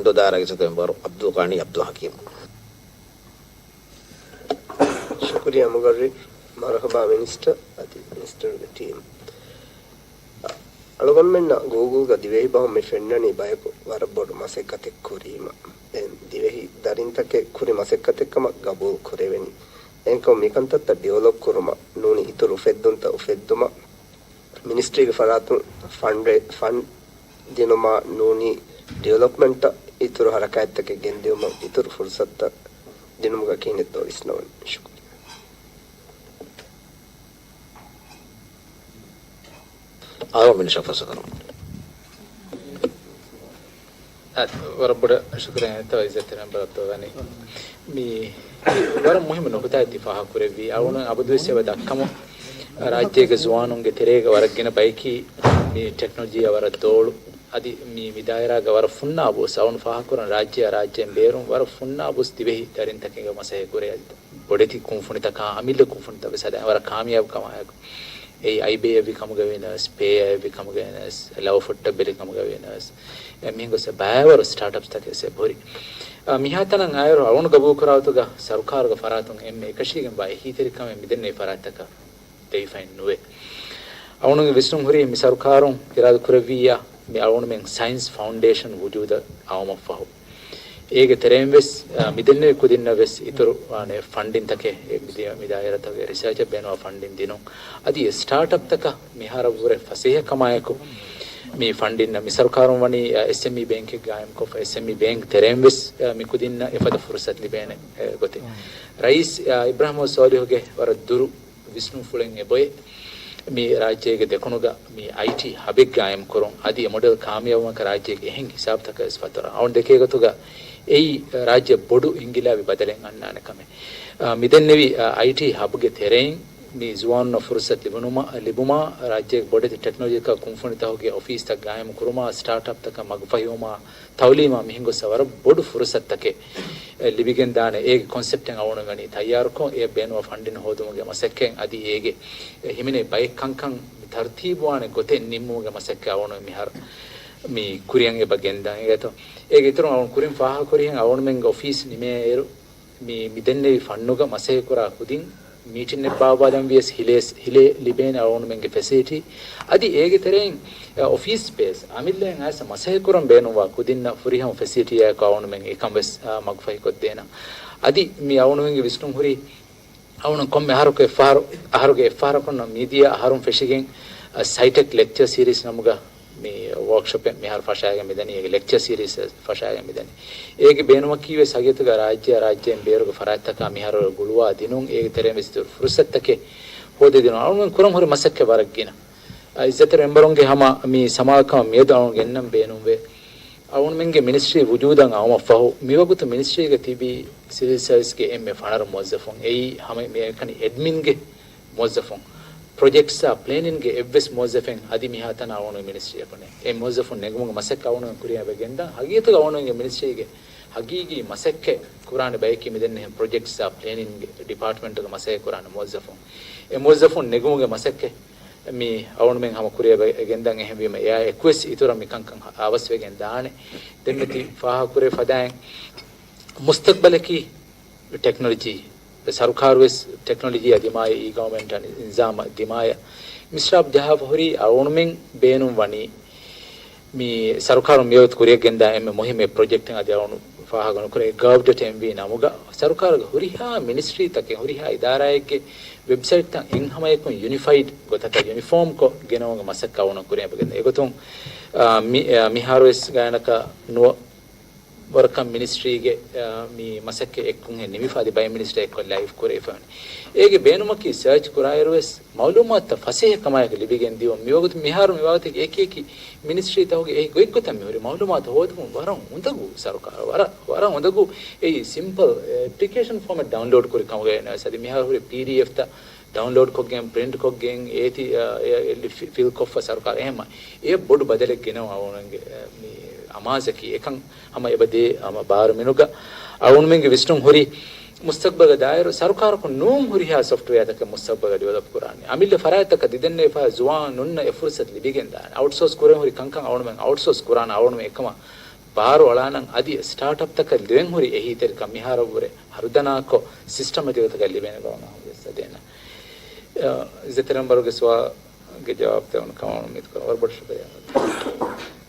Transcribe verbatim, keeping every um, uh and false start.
ދޮ ދާއިރާގެ ޗައުދަރި މެމްބަރު އަބްދުލް ގާނީ އަބްދުލް ހަކީމް. ޝުކުރިއްޔާ މުގައްރިރު. މަރުޙަބާ މިނިސްޓަރ އަދި މިނިސްޓަރގެ ޓީމް. އަޅުގަނޑުމެންނަށް ގޫގުލްގަ ދިވެހި ބަހުން މި ފެންނަނީ ބަޔަކު ވަރަށް ބޮޑު މަސައްކަތެއް ކުރީމަ. ދެން ދިވެހި ދަރިންތަކެއް ކުރި މަސައްކަތެއް ކަމަށް ގަބޫލު ކުރެވެނީ. އެހެންކަމުން މިކަންތައްތައް ޑިވެލޮޕް ކުރުމަށް ނޫނީ އިތުރު އުފެއްދުންތައް އުފެއްދުމަށް މިނިސްޓްރީގެ ފަރާތުން ފަންޑް ރޭ-، ފަންޑް ދިނުމާ ނޫނީ ޑިވެލޮޕްމަންޓަށް އިތުރު ހަރަކާތްތަކެއް ގެންދިއުމަށް އިތުރު ފުރުސަތުތައް ދިނުމުގަ ކިހިނެއްތޯ ވިސްނަވަން. ޝުކުރިއްޔާ. އާރޯ މިނިސްޓަރ ފަސަކަރު. އާ، ވަރަށް ބޮޑަށް ޝުކުރިއްޔާ އެތައް އިއްޒަތްތެރި މެމްބަރަށް ދޯ ވަނީ. މި ވަރަށް މުހިއްމު ނުކުތާއެއް ތި ފާހަގަކުރެއްވީ. އަޅުގަނޑު އަބަދުވެސް އެބަ ދައްކަމު ރާއްޖޭގެ ޒުވާނުންގެ ތެރޭގަ ވަރަށް ގިނަ ބަޔަކީ މި ޓެކްނޮލޮޖީއާ ވަރަށް ދޯޅު. އަދި މި، މި ދާއިރާގަ ވަރަށް ފުންނާ އަބުސް އަޅުގަނޑު ފާހަގަކުރަން ރާއްޖެއާ ރާއްޖޭން ބޭރުން ވަރަށް ފުންނާ އަބުސް ދިވެހި ދަރިންތަކެއްގެ މަސައްކަތް ކުރޭ. އަދި ބޮޑެތި ކުންފުނިތަކާ އަމިއްލަ ކުންފުނިތައް ވެސް ހަދާ ވަރަށް ކާމިޔާބު ކަމާއެކު. އެއީ އައިބޭއަށްވި ކަމުގަ ވިޔަސް، ޕޭއަށްވި ކަމުގަ ވިޔަސް، ލަވަ ފޮއްޓަށް ބެލި ކަމުގަ ވިޔަސް، އެ މިހެން ގޮސް ބައިވަރު ސްޓާޓަޕްސްތަކެއް އެބަހުރި. އާ، މިހާތަނަށް އައިރު އަޅުގަނޑު ގަބޫލުކުރާ ގޮތުގަ ސަރުކާރުގެ ފަރާތުން އެންމެ އެކަށީގެންވާ އެހީތެރިކަމެއް މިދެންނެވި ފަރާތްތަކަށް ދެވިފައެއް ނުވޭ. އަޅުގަނޑުގެ ވިސްނުން ހުރީ މި ސަރުކާރުން އިރާދަކުރެއްވިއްޔާ މި އަޅުގަނޑުމެން ސައިންސް ފައުންޑޭޝަން ވުޖޫދަށް އައުމަށްފަހު، އޭގެ ތެރެއިން ވެސް، އާ، މިދެންނެވި ކުދިންނަށް ވެސް އިތުރު، އާނެ، ފަންޑިންތަކެއް އެ މިދިޔަ-، މި ދާއިރާތަކުގެ ރިސާޗަށް ބޭނުންވާ ފަންޑިން ދިނުން. އަދި އެ ސްޓާޓަޕްތަކަށް މިހާރަށްވުރެ ފަސޭހަކަމާއެކު މި ފަންޑިން މި ސަރުކާރުން ވަނީ، އާ، އެސްއެމްއީ ބޭންކެއް ގާއިމްކޮށްފަ، އެސްއެމްއީ ބޭންކް ތެރެއިން ވެސް، އާ، މި ކުދިންނަށް އެފަދަ ފުރުސަތު ލިބޭނެ، އެ، ގޮތެއް. ރައީސް، އާ، އިބްރާހިމް ސޯލިހުގެ ވަރަށް ދުރު ވިސްނުންފުޅެއް އެބޮއެ، މި ރާއްޖޭގެ ދެކުނުގަ މި އައިޓީ ހަބެއް ގާއިމް ކުރުން، އަދި އެ މޮޑެލް ކާމިޔާބުވުމަކަށް ރާއްޖޭގެ އެހެން ހިސާބުތަކަށް ވެސް ފަތުރަ. އަޅުގަނޑު ދެކޭ ގޮތުގަ އެއީ ރާއްޖެ ބޮޑު އިންގިލާބީ ބަދަލެއް އަންނާނެ ކަމެއް. އާ، މިދެންނެވި، އާ، އައިޓީ ހަބްގެ ތެރެއިން މި ޒުވާނުންނަށް ފުރުސަތު ލިބުނުމަށް، ލިބުމާ، ރާއްޖޭގެ ބޮޑެތި ޓެކްނޮލޮޖިކަލް ކުންފުނިތަކުގެ އޮފީސްތައް ގާއިމް ކުރުމާ، ސްޓާޓަޕްތަކަށް މަގުފަހިވުމާ، ތައުލީމާ މިހެން ގޮސް ވަރަށް ބޮޑު ފުރުސަތުތަކެއް، އެ، ލިބިގެންދާނެ. އޭގެ ކޮންސެޕްޓެއް އަޅުގަނޑު ވަނީ ތައްޔާރުކޮށް، އެ ބޭނުންވާ ފަންޑިން ހޯދުމުގެ މަސައްކަތް، އަދި އޭގެ، އެ، ހިމެނޭ ބައެއް ކަންކަން މި ތަރުތީބުވާނެ ގޮތެއް ނިންމުމުގެ މަސައްކަތް އަޅުގަނޑު މިހާރު މި ކުރިއަށް އެބަ ގެންދާނެ. އެގޭތޯ، އޭގެ އިތުރުން އަޅުގަނޑު ކުރިން ފާހަގަކުރިހެން އަޅުގަނޑުމެންގެ އޮފީސް ނިމޭއިރު، މި، މިދެންނެވި ފަންޑުގަ މަސައްކަތްކުރާ ކުދިން މީޓިންއެއް ބާއްވާލަން ވިޔަސް ހިލޭ، ހިލޭ ލިބޭނެ އަޅުގަނޑުމެންގެ ފެސިލިޓީ. އަދި އޭގެ ތެރެއިން، އަ، އޮފީސް ސްޕޭސް، އަމިއްލައިން އައިސް މަސައްކަތްކުރަން ބޭނުންވާ ކުދިންނަށް ފުރިހަމަ ފެސިލިޓީއާއެކު އަޅުގަނޑުމެން އެކަން ވެސް، އަ، މަގުފަހިކޮށްދޭނަން. އަދި މި އަޅުގަނޑުމެންގެ ވިސްނުން ހުރީ، އަޅުގަނޑު ކޮންމެ އަހަރަކު އެއްފަހަރު، އަހަރުގެ އެއްފަހަރަކުން މިދިޔަ އަހަރުން ފެށިގެން، އަ، ސައިޓެކް ލެކްޗަރ ސީރީސް ނަމުގަ މި ވޯކްޝޮޕެއް މިހާރު ފަށާގެން މިދަނީ. އޭގެ ލެކްޗަރ ސީރީސް ފަށާގެން މިދަނީ. އޭގެ ބޭނުމަކީ ވެސް ހަގީގަތުގަ ރާއްޖެއާ ރާއްޖޭން ބޭރުގެ ފަރާތްތަކާ މިހާރު ގުޅުވާ ދިނުން، އޭގެ ތެރެއިން ވެސް އިތުރު ފުރުސަތުތަކެއް ހޯދަދިނުން. އަޅުގަނޑު ކުރަން ހުރި މަސައްކަތް ވަރަށް ގިނަ. އަ، އިއްޒަތްތެރި މެމްބަރުންގެ ހަމަ މި ސަމާލުކަމަށް މިއަދު އަޅުގަނޑު ގެންނަން ބޭނުންވޭ. އަޅުގަނޑުމެންގެ މިނިސްޓްރީ ވުޖޫދަށް އައުމަށްފަހު، މިވަގުތު މިނިސްޓްރީގަ ތިބީ ސިވިލް ސަރވިސްގެ އެންމެ ފަނަރަ މުވައްޒަފުން. އެއީ ހަމަ މި އެކަނި އެޑްމިންގެ މުވައްޒަފުން. ޕްރޮޖެކްޓްސްއާ ޕްލޭނިންގެ އެއްވެސް މުވައްޒަފެއް އަދި މިހާތަނަށް އަޅުގަނޑު މިނިސްޓްރީއަކު ނެތް. އެ މުވައްޒަފުން ނެގުމުގެ މަސައްކަތް އަޅުގަނޑު ކުރިއަށް އެބަ ގެންދާން. ހަގީގަތުގަ އަޅުގަނޑުގެ މިނިސްޓްރީގެ ހަގީގީ މަސައްކަތް ކުރާނެ ބަޔަކީ މިދެންނެވި ޕްރޮޖެކްޓްސްއާ ޕްލޭނިންގ ޑިޕާޓްމަންޓުގެ މަސައްކަތް ކުރާނެ މުވައްޒަފުން. އެ މުވައްޒަފުން ނެގުމުގެ މަސައްކަތް މި އަޅުގަނޑުމެން ހަމަ ކުރިއަށް ގެންދަން. އެހެންވީމަ، އެއާ އެކުވެސް އިތުރަށް މިކަންކަން އަވަސްވެގެން ދާނެ. ދެންމެ ތި ފާހަގަކުރެ ފަދައިން މުސްތަގްބަލަކީ ޓެކްނޮލޮޖީ، ސަރުކާރުވެސް ޓެކްނޮލޮޖީއާ ދިމާޔަށް، އީ ގަވަމެންޓާ ނިޒާމަށް ދިމާޔަށް މިސްރާބް ޖަހާފަ ހުރީ. އަޅުގަނޑުމެން ބޭނުން ވަނީ މި ސަރުކާރުން މިވަގުތު ކުރިއަށް ގެންދާ އެންމެ މުހިއްމު ޕްރޮޖެކްޓެއް އަދި އަޅުގަނޑު ފާހަގަ ނުކުރޭ ގަވްޑޮޓް އެމްވީ ނަމުގަ ސަރުކާރުގެ ހުރިހާ މިނިސްޓްރީތަކެއް، ހުރިހާ އިދާރާއެއްގެ ވެބްސައިޓްތައް އެއްހަމައަކުން ޔުނިފައިޑް ގޮތަކަށް ޔުނިފޯމްކޮށް ގެނައުމުގެ މަސައްކަތް އަޅުގަނޑު ކުރިއަށް އެބަ ގެންދަން. އެގޮތުން، އާ، މި-، އާ، މިހާރުވެސް ގާތްގަނޑަކަށް ނުވަ ވަރަކަށް މިނިސްޓްރީގެ، އާ، މި މަސައްކަތް އެއްކޮށް ނިމިފަ އަދި ބައެއް މިނިސްޓަރ އެއްކޮށް ލައިވް ކުރެވިފަ ވަނީ. އޭގެ ބޭނުމަކީ ސަރޗް ކުރާއިރުވެސް މައުލޫމާތުތައް ފަސޭހަ ކަމާއެކު ލިބިގެން ދިޔުން. މިވަގުތު މިހާރު މި ބާވަތެއް އެކި އެކި މިނިސްޓްރީތަކުގެ އެކި ގޮތްގޮތަށް މިހުރި މައުލޫމާތު ހޯދުމުން ވަރަށް އުނދަގޫ ސަރުކާރު. ވަރަށް، ވަރަށް އުނދަގޫ. އެއީ ސިމްޕަލް އެޕްލިކޭޝަން ފޯމެޓް ޑައުންލޯޑް ކުރި ކަމުގައި ވެސް އަދި މިހާރު ހުރި ޕީޑީއެފްތައް ޑައުންލޯޑް ކޮށްގެން، ޕްރިންޓް ކޮށްގެން، އޭތި، އަ، އެ، އެ، ފި-، ފިލް ކޮށްފަ ސަރުކާރު އެހެން އެ ބޮޑު ބަދަލެއް ގެނައު އަޅުގަނޑުގެ، އެ، މި އަމާޒަކީ. އެކަން ހަމަ އެބަ ދޭ ހަމަ ބާރު މިނުގަ އަޅުގަނޑުމެންގެ ވިސްނުން ހުރީ މުސްތަގްބަލްގެ ދާއިރު ސަރުކާރަކުން ނޫން ހުރިހާ ސޮފްޓްވެއާތަކެއް މުސްތަގްބަލްގަ ޑިވެލޮޕް ކުރާނީ. އަމިއްލަ ފަރާތްތަކަށް ދިދެންނެވިފަ ޒުވާނުންނަށް އެ ފުރުސަތު ލިބިގެން ދާނެ. އައުޓްސޯސް ކުރެން ހުރި ކަންކަން އަޅުގަނޑުމެން އައުޓްސޯސް ކުރާނެ. އަޅުގަނޑުމެން އެކަމަށް ބާރު އަޅާނަން އަދި ސްޓާޓްއަޕްތަކަށް ލެވެން ހުރި އެހީތެރިކަން މިހާރަށްވުރެ ހަރުދަނާކޮށް ސިސްޓަމެޓިކް ގޮތަކަށް ލިބޭނެ ބަވަން ހަމަޖައްސަދޭނަ. އަ، އިއްޒަތްތެރިން ބަރުގެ ސުވާލުގެ ޖަވާބު ދެވުނު ކަމަށް އުއްމީދު ކުރަން. ވަރަށް ބޮޑަށް ޝުކުރިއްޔާ.